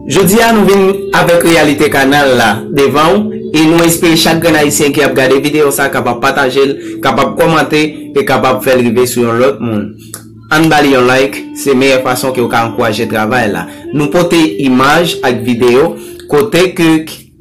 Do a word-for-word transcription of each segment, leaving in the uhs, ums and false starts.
Jodi a, nou vin avèk reyalite kanal la devan w, e nou espere chak grenn Ayisyen ki ap gade videyo sa kapab pataje l, kapab kòmante, e kapab fè l rive sou yon lòt moun. Ann ba li yon like, se meyè fason ke w ka ankouraje travay la. Nou pote imaj ak videyo kote ke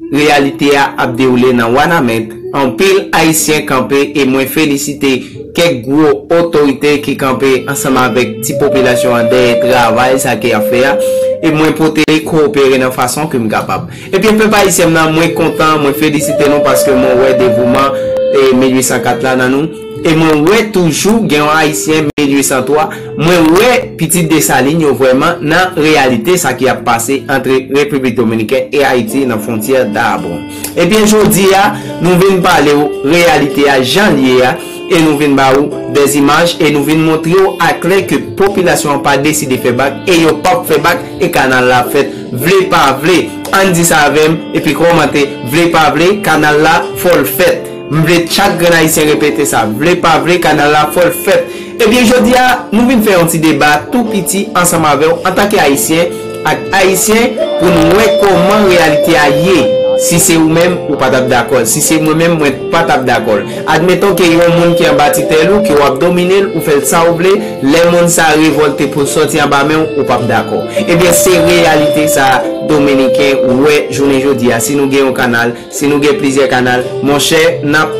reyalite a ap dewoule nan Wanament, anpil Ayisyen kanpe e mwen felisite kèk gwo otorite ki kanpe ansanm avèk ti popilasyon an dèyè travay sa ke y ap fè a, e mwen pote koopere nan fason ke m kapab. Ebyen, pèp ayisyen m nan, mwen kontan, mwen felisite nou paske mwen wè devouman e mil uit san kat la nan nou. E mwen wè toujou gen yon Ayisyen mil uit san twa. Mwen wè pitit Desalin yo vrèman nan reyalite sa ki ap pase antre Repiblik Dominikèn e Ayiti nan fwontyè Dabon. Ebyen, jodi a, nou vin pale w reyalite a jan l ye a, e nou vin ba ou dèzimaj, e nou vin montre w aklè ke popilasyon an pa deside fè bak, e yo p ap fè bak, e kanal la fèt, vle pa vle. Ann di sa avè m, epi kòmante, vle pa vle, kanal la fò l fèt. M vle chak grenn Ayisyen repete sa, vle pa vle, kanal la fò l fèt. Ebyen, jodi a, nou vin fè yon ti deba tou piti ansanm avè w antanke Ayisyen ak Ayisyen pou n wè kòman reyalite a ye. Si se ou menm, ou pa t ap dakò l. Si se mwen menm, mwen pa t ap dakò l. Admeton ke yon moun ki anba titèl ou, ke w ap domine l, ou fè l sa w vle, lè moun sa revòlte pou l sòti anba men w, ou p ap dakò. Ebyen, se reyalite sa Dominiken wè jounen jodi a. Si nou gen yon kanal, si nou gen plizyè kanal, monchè, n ap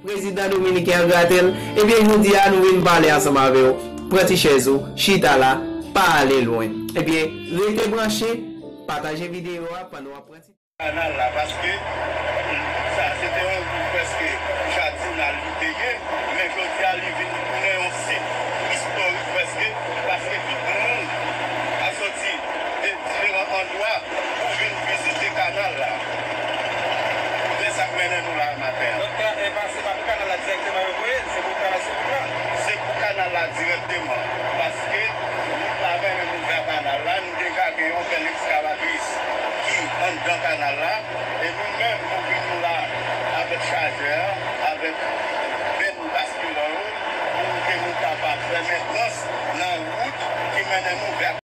Prezidan dominiken an grate l. Ebyen, jodi a, nou vin pale ansanm avè w. Pran ti chèz ou, chita la, pa ale lwen. Ebyen, rete branche, pataje videyo a pandan w ap pran ti kanal la, paske sa, se te yon prèske jadinal li te ye.